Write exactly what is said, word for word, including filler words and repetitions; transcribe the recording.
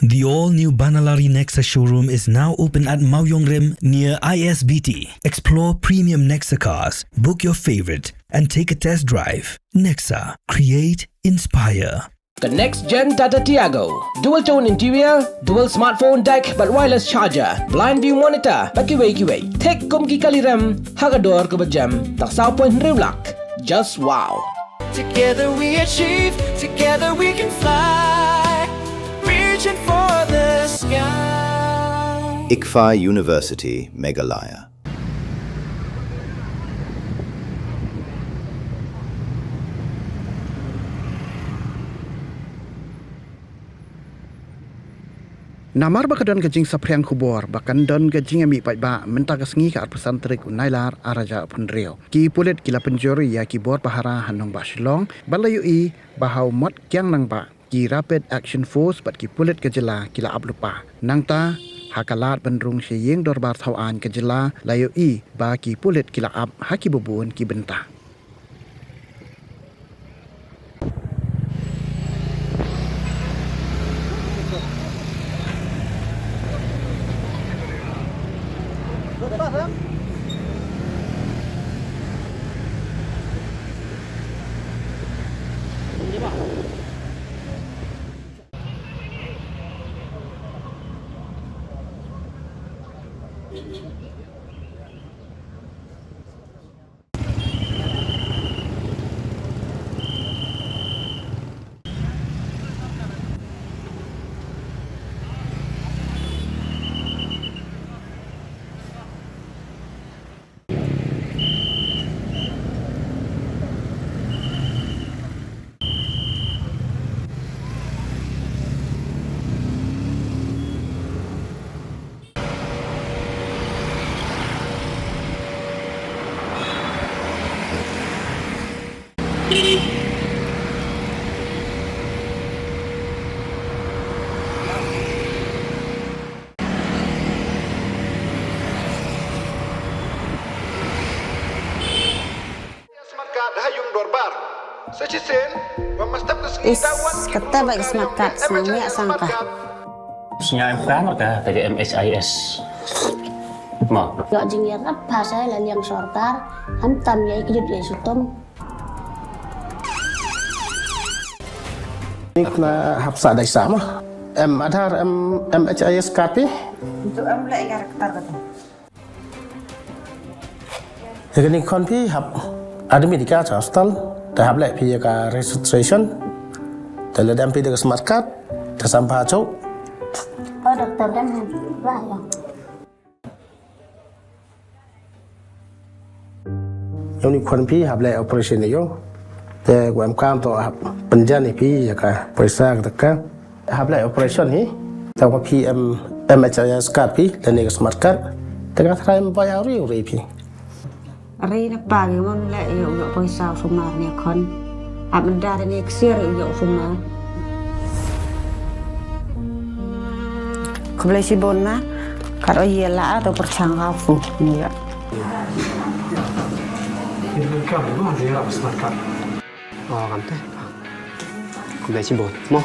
The all-new Banalari Nexa showroom is now open at Mawiongrim near I S B T. Explore premium Nexa cars, book your favorite, and take a test drive. Nexa, create, inspire. Ka next gen Tata Tiago. Dual tone interior, dual smartphone deck bad wireless charger, blind view monitor bad kiwei kiwei. Thik kum ki kali rem ha ka dor kaba jem tang saw point hynriew lak. Just wow. Together we achieve, together we can fly. Reaching for the sky. ICFAI University, Meghalaya. Namar ba ka don ka jingsaphriang khubor ba kan don ka jingïamih paidbah mynta ka sngi ka arphew san tarik u Nailar arhajar arphew hynriew, ki pulit ki la pynjur ïa ki bor pahara ha nongbah Shillong bad la ïohi ba ha u mot kiang nangbah ki Rapid Action Force bad ki pulit ka jylla ki la ap lypa. Nangta, ha ka lad ban rung sha ïing dorbar thaw aiñ ka jylla, la ïohi ba ki pulit ki la ap ha kiba bun ki bynta. Is, kata ba ka smart card, snang ïa sang ka. Sngai em ka ngar ka, ka M H I S. Mo. Ïoh jingïarap ha sa la liang sorkar, khamtam ïa i kjut ïa i sutum. Ni kena hap sa dai sa mo. Em Aadhaar, em M H I S card phi. Itu em leh ïa rektar kata. Ïa kane khon phi hap admit ïa ka cha hospital, te hap leh phi ïa ka registration, te lada em phi da ka smart card, te sam pha chok. Oh, doktor, dan ba ya. Ïa une khon phi hap leh operation ïa u. Te u em kam to hap pynjan ïa phi ïa ka poisa kata ka. Hap leh operation hi. Te wa phi em M H I S card phi, lane ka smart card. Te ka tharai em ba ïa ri ri phi. Ri na pa ngi mon leh ïa u ïoh poisa u sumar ne khon. Hap nda ne ksiar ïa u ïoh u sumar. Khublei shibun na. Kat o ïa la ar to pyrshang ka fu. Ïa. Ïa ka mo ïa smart card. Oh, kan te. Khublei shibun. Mo.